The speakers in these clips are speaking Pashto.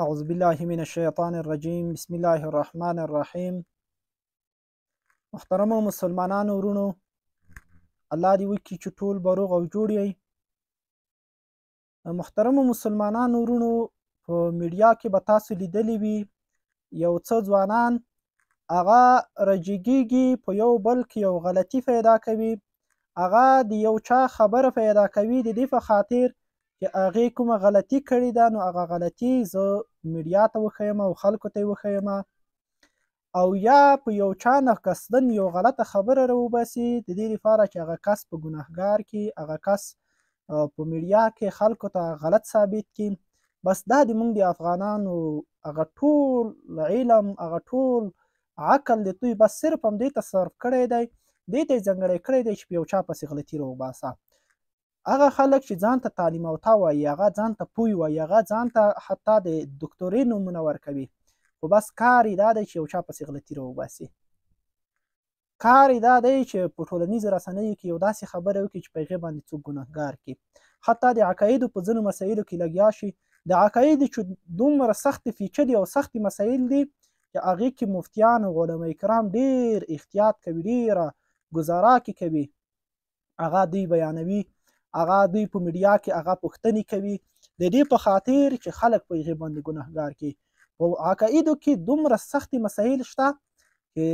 اعوذ بالله من الشیطان الرجیم، بسم الله الرحمن الرحیم. محترمو مسلمانانو ورونو، الله دې وکړي چې ټول به روغ او جوړ یئ. محترمو مسلمانانو ورونو، په میډیا کې به تاسو لیدلي وي یو څه ځوانان هغه رجګیږي، په یو بل کې یو غلطي پیدا کوي، هغه د یو چا خبره پیدا کوي د دې په خاطر چې هغې کومه غلطي کړې ده، نو هغه غلطي زه میډیا ته وښیم او خلکو ته یې وښیم، او یا په یو چا نه قصدن یو غلطه خبره راوباسي د دې لپاره چې هغه کس په ګناهګار کې، هغه کس په میډیا کې خلکو ته غلط ثابت کړي. بس دا د موږ د افغانانو هغه ټول علم، هغه ټول عقل د دوی بس صرف همدې ته صرف کړی دی، دې ته یې ځانګړی کړی دی چې په یو چا پسې غلطي راوباسه. هغه خلک چې ځان ته تعلیم او تا وایي، هغه ځان ته پوی وایي، هغه ځان ته حتی د دکتورې نومونه ورکوي، خو بس کار یې دا دی چې یو چا پسې غلطي راوباسي. کار یې دا دی چې په ټولنیزو رسنیو کې یو داسې خبره وکړي چې په هغې باندې څوک ګناهګار کړي، حتی د عقایدو په ځینو مسایلو کې لګیا شي. د عقایدو چې دومره سختې پیچلې او سختې مسایل دي چې هغې کې مفتیان او علما کرام ډېر احتیاط کوي، ډېره ګزارا کې کوي، هغه دوی بیانوي، هغه دوی په میډیا کې هغه پوښتنې کوي د دې په خاطر چې خلک په هغې باندې ګناهګار کړي. په عقایدو کې دومره سختې مسایل شته چې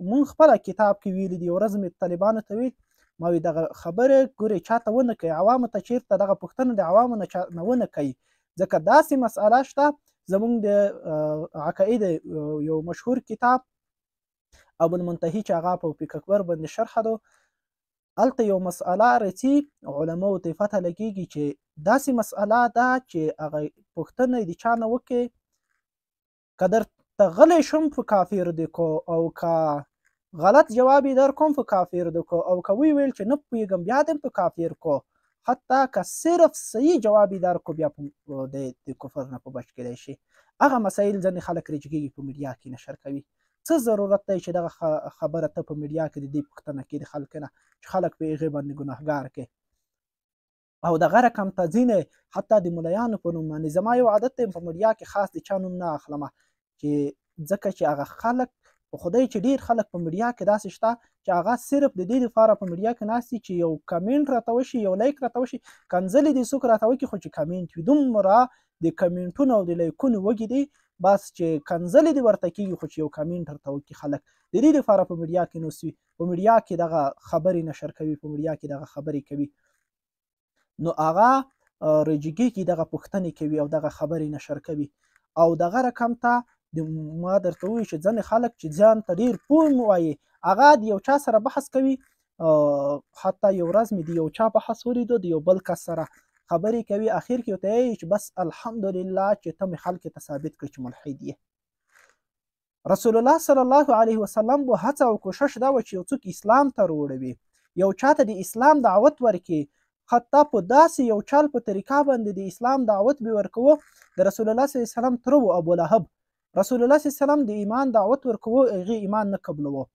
مونږ خپله کتاب کې ویلي دي. ورځ مې طالبانو ته ویل، ما وی دغه خبره ګورې چاته ونه کوي، عوامو ته چېرته دغه پوښتنه د عوامو نه چا نه ونه کوي، ځکه داسې مسئله شته. زمونږ د عقاید یو مشهور کتاب ابو المنتهي چې هغه په فقه اکبر باندې شرح ده، هلته یو مسئله رڅي علماو ته پته لګېږي چې داسې مسئله ده چې هغه پوښتنه د چا نه وکړي، که درته غلی شم په کافر دی کو، او که غلط جواب یې در کوم په کافر دی کو، او که وی ویل چې نه پوهېږم بیا دې په کافر کو، حتی که صرف صحیح جواب یې در کو بیا د کفر نه په بچ کېدای شي. هغه مسایل ځینې خلک رجګېږي په میډیا کې نشر کوي. څه ضرورت دی چې دغه خبره ته په میډیا کې د دې پوښتنه کې د خلکو نه چې خلک په هغې باندې ګناهګار کړي؟ او دغه رقم ته ځینې حتی د ملایانو په نوم باندې، زما یو عادت دی په میډیا کې خاص د چا نوم نه اخلم، چې ځکه چې هغه خلک په خدای چې ډېر خلک په میډیا کې داسې شته چې هغه صرف د دې لپاره په میډیا کې ناست دي چې یو کمنټ راته وشي، یو لایک راته وشي، کنځلې دې څوک راته وکړي خو چې کمنټ وي، دومره د کمنټونو او د لایکونو وږي دي بس چې کنځلې دې ورته کېږي خو چې یو کمنټ راته وکړي. خلک د دې لپاره په میډیا کې نوست وي، په میډیا کې دغه خبرې نشر کوي، په میډیا کې دغه خبرې کوي، نو هغه رجګي کې دغه پوښتنې کوي او دغه خبرې نشر کوي. او دغه رقم ته ما درته وویل چې ځینې خلک چې ځان ته ډېر پوه وایي هغه د یو چا سره بحث کوي. حتی یو ورځ مې د یو چا بحث ولیدو، د یو بل کس سره خبرې کوي، اخر کې ورته وایي چې بس الحمدلله چې ته مې خلکو ته ثابت کړې چې ملحد یې. رسول الله صلی الله علیه وسلم به هڅه او کوشش دا و چې یو څوک اسلام ته راوړوي، یو چا ته د اسلام دعوت ورکړي، حتی په داسې یو چال په طریقه باندې د اسلام دعوت به ورکوو. د رسول الله صلی الله علیه وسلم تره و ابو لهب، رسول الله صلی الله علیه وسلم د ایمان دعوت ورکوو، هغې ایمان نه قبلوو،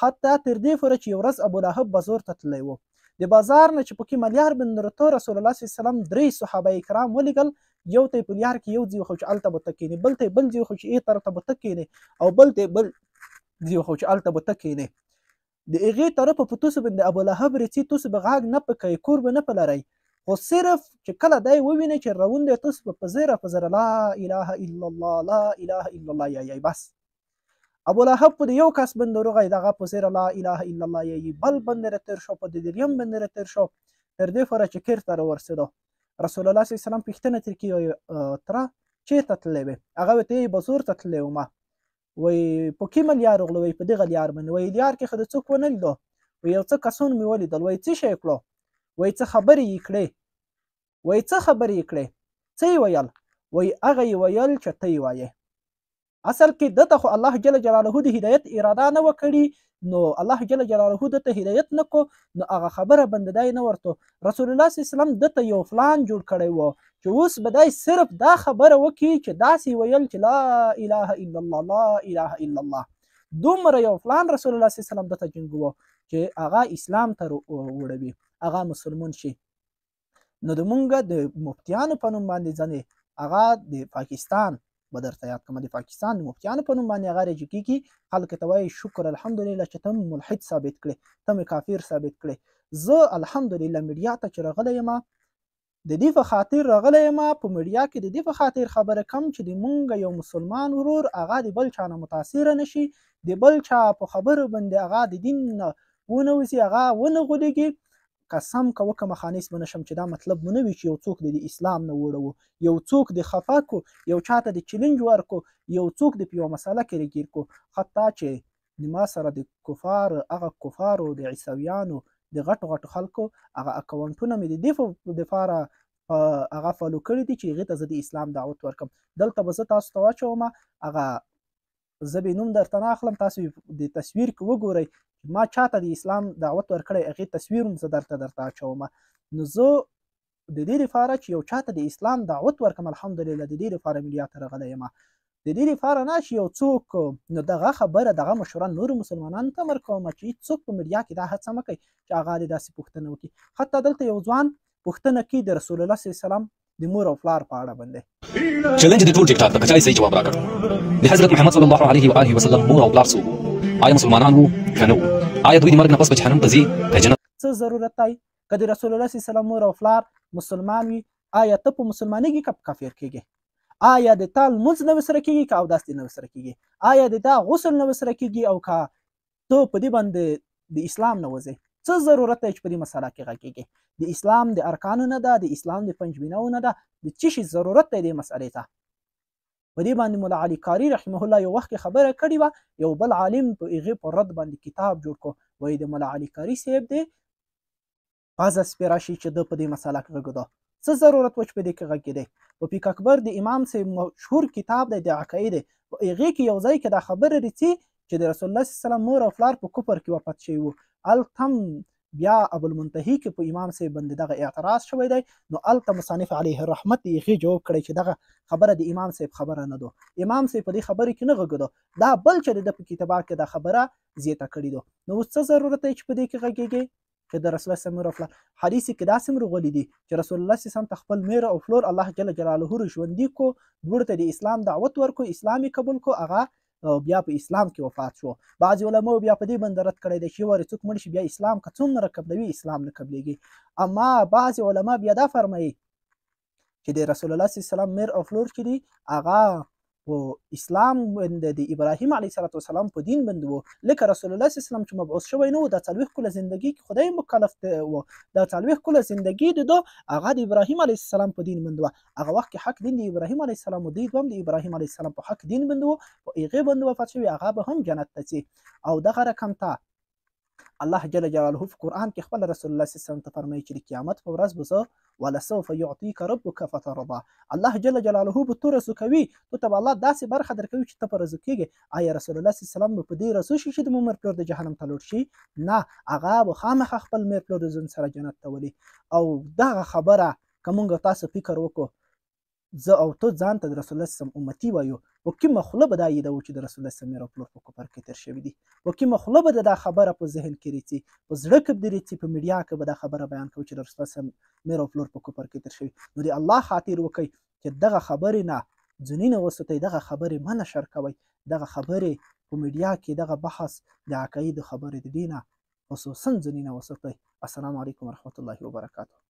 حتی تر دې پورې چې یو ورځ ابو لهب بازار ته تللی و، د بازار نه چې پکې ملیار بن رتو رسول الله صلی الله علیه وسلم درې صحابه کرام ولیږل، یو ته یې په لیار کې یو ځای وښود چې هلته به ته کښېنې، بل ته یې بل ځای وښود چې ای طرف ته به ته کښېنې، او بل ته یې بل ځای وښود چې هلته به ته کښېنې. د هغې طرفه په تاسو باندې ابو لهب رڅي، تاسو به غږ نه په کوئ، کور به نه په لرئ، خو صرف چې کله دی ووینئ چې روان دی تاسو به په زره په زره لا اله الا الله لا اله الا الله یایئ. بس ابو لهب په یو کس باندې روغی دغه په زره لا اله الا الله یایي، بل باندې را تېر شو، په د دریم باندې را تېر شو، تر دې پورې چې کېرته راورسېدو. رسول الله صلی الله علیه وسلم پوښتنه ترې کړي، تره چېرته تللی وې؟ هغه ورته وایي بازار ته تللی وم. وایي په کومه لیار وغلو؟ وایي په دغه لیار باندې. وایي لیار کې خو د څوک ونه لیدو، وایي یو څه کسان مې ولیدل. وایي څه شی کړو؟ وایي څه خبرې یې کړې؟ وایي څه خبرې یې کړې؟ څه یې ویل؟ وایي هغه یې ویل چې ته یې وایې. اصل کې ده ته خو الله جل جلاله د هدایت اراده نه وه کړې، نو الله جل جلاله ده ته هدایت نه کو، نو هغه خبره باندې دی نه ورته. رسول الله صلی الله علیه وسلم ده ته یو پلان جوړ کړی و چې اوس به دی صرف دا خبره وکړي چې داسې ویل چې لا اله الا الله لا اله الا الله. دومره یو پلان رسول الله صلی الله علیه وسلم ده ته جنګوه چې هغه اسلام ته وړوي، هغه مسلمان شي. نو د مونږ د مفتیانو په نوم باندې ځینې هغه د پاکستان به درته یاد کړم، د پاکستان د مفتیانو په نوم باندې هغه رجګېږي، خلکو ته وایي شکر الحمدلله چې ته مې ملحد ثابت کړې، ته مې کافر ثابت کړې. زه الحمدلله میډیا ته چې راغلی یم د دې په خاطر راغلی یم، په میډیا کې د دې په خاطر خبره کوم چې د مونږ یو مسلمان ورور هغه د بل چا نه متاثره نه شي، د بل چا په خبرو باندې هغه د دین نه ونه وځي، هغه ونه غولېږي. قسم که وکم خانیس به نشم چې دا مطلب مو نه وي چې یو څوک د اسلام نه وړوو، یو څوک د خفه کو، یو چاته د چیلنج ورکو، یو څوک د په یوه مسله کې رګیر کو. حتی چې د ما سره د کفار هغه کفارو د عیسویانو د غټو غټو خلکو هغه اکاونټونه مې د دې دپاره هغه فالو کړي دي چې هغې ته زه د اسلام دعوت ورکم. دلته به زه تاسو ته واچوم، هغه زه به نوم درته نه اخلم، تاسو د تصویر کې وګورئ ما چاته د اسلام دعوت ورکړی، هغې تصویر هم زه درته اچوم. نو زه د دې لپاره چې یو چاته د اسلام دعوت ورکم الحمدلله د دې لپاره میډیا ته راغلی یم، د دې لپاره نه چې یو څوک. نو دغه خبره دغه مشوره نورو مسلمانانو ته هم ورکوم چې هېڅوک په میډیا کې دا هڅه مه کوي چې هغه دې داسې پوښتنه وکړي. حتی دلته یو ځوان پوښتنه کوي د رسول الله صلی الله علیه وسلم د مور او پلار په اړه باندې. چیلنج د ټول ټیک ټاک ته که چا یې صحیح جواب راکړ. د حضرت محمد صلی الله علیه و آله وسلم مور او پلار څوک وو؟ آیا مسلمانان وو که نه وو؟ آیا دوی د مرګ نه پس به جهنم ته ځي که جنت؟ څه ضرورت دی که د رسول الله صلی الله علیه وسلم مور او پلار مسلمان وي؟ آیا ته په مسلمانېږي که په کافر کېږي؟ آیا د تا لمونځ نه ورسره کېږي که اودس دې نه ورسره کېږي؟ آیا د تا غسل نه ورسره کېږي او که ته په دې باندې د اسلام نه وځې؟ څه ضرورت دی چې په دې مسله کې غږېږي؟ د اسلام د ارکانو نه ده، د اسلام د پنځبینو نه ده، د څه شي ضرورت دی دې مسئلې ته؟ په دې باندې مولا علي قاري رحمه الله یو وخت کې خبره کړې وه، یو بل عالم په هغې په رد باندې کتاب جوړ کړو، وایي د مولا علي قاري صاحب دی پزه سپې راشي چې ده په دې مسله کې غږېده. څه ضرورت و چې په دې کې غږېدی؟ په فقه اکبر د امام صاحب مشهور کتاب دی د عقاید دی، په هغې کې یو ځای کې دا خبره رڅي چې د رسول الله صلی الله علیه وسلم مور او پلار په کفر کې وفات شوي وو. هلته هم بیا ابوالمنتهي کې په امام صاحب باندې دغه اعتراض شوی دی، نو هلته مصنف علیه الرحمت د هغې جواب کړی چې دغه خبره د امام صاحب خبره نه ده، امام صاحب په دې خبرې کې نه غږېده، دا بل چې د ده په کتابه کې دا خبره زیاته کړې ده. نو اوس څه ضرورت دی چې په دې کې غږېږي چې د رسول الله صلی الله علیه وسلم حدیث کې داسې هم راغلي دي چې رسول الله صلی الله علیه وسلم ته خپل مېر او پلور الله جل جلاله ژوندي کو، دواړو ته د اسلام دعوت ورکو، اسلام یې قبول کو، هغه بیا په اسلام کې وفات شو. بعضې علماو بیا په دې باندې رد کړی دی چې یو وارې څوک مړ شي بیا اسلام که څومره قبلوي اسلام نه قبلېږي. اما بعضې علما بیا دا فرمایي چې د رسول الله صلی الله علیه وسلم مېر او پلور چې دي هغه په اسلام باندې د ابراهیم علیه الصلاة والسلام په دین باندې وو، لکه رسول الله صلی الله علیه وسلم چې مبعوث شوی نه و، دا 40 کاله زندګي کې خدای مکلف و، دا 40 کاله زندګي د ده هغه د ابراهیم علیه السلام په دین باندې وه. هغه وخت کې حق دین د ابراهیم علیه السلام و، دوی دوم د ابراهیم علیه السلام په حق دین باندې وو، په هغې باندې وفات شوی، هغه به هم جنت ته ځي. او دغه رقم ته الله جل جلاله په قرآن کې خپل رسول الله صلی الله علیه وسلم ته فرمایي چې د قیامت په ورځ به زه ولسوف یعطیک ربک فترضا، الله جل جلاله به تو رزو کوي، تو ته به الله داسې برخه درکوي چې ته په رزو کېږې. آیا رسول الله صلی الله علیه وسلم به په دې رزو شي چې د مور پلور د جهنم ته لوړ شي؟ نه، هغه به خامخا خپل مېر پلور د ځان سره جنت ته ولي. او دغه خبره که مونږ تاسو فکر وکړو، زه او ته ځان ته د رسول الله صلی الله علیه وسلم امتي وایو، په کومه خوله به دا یادوو چې د رسول الله صلی الله علیه وسلم مېر او پلور په کفر کې تېر شوي دي؟ په کومه خوله به دا خبره په ذهن کې رېڅي، په زړه کې به دې رېڅي، په میډیا کې به دا خبره بیان کوو چې د رسول الله صلی الله علیه وسلم مېر او پلور په کفر کې تېر شوي؟ نو د الله خاطر وکړئ چې دغه خبرې نه ځینې نه وساتئ، دغه خبرې مه نشر کوئ، دغه خبرې په میډیا کې دغه بحث د عقایدو خبرې د دې نه خصوصا ځینې نه وساتئ. السلام علیکم ورحمت الله وبرکاته.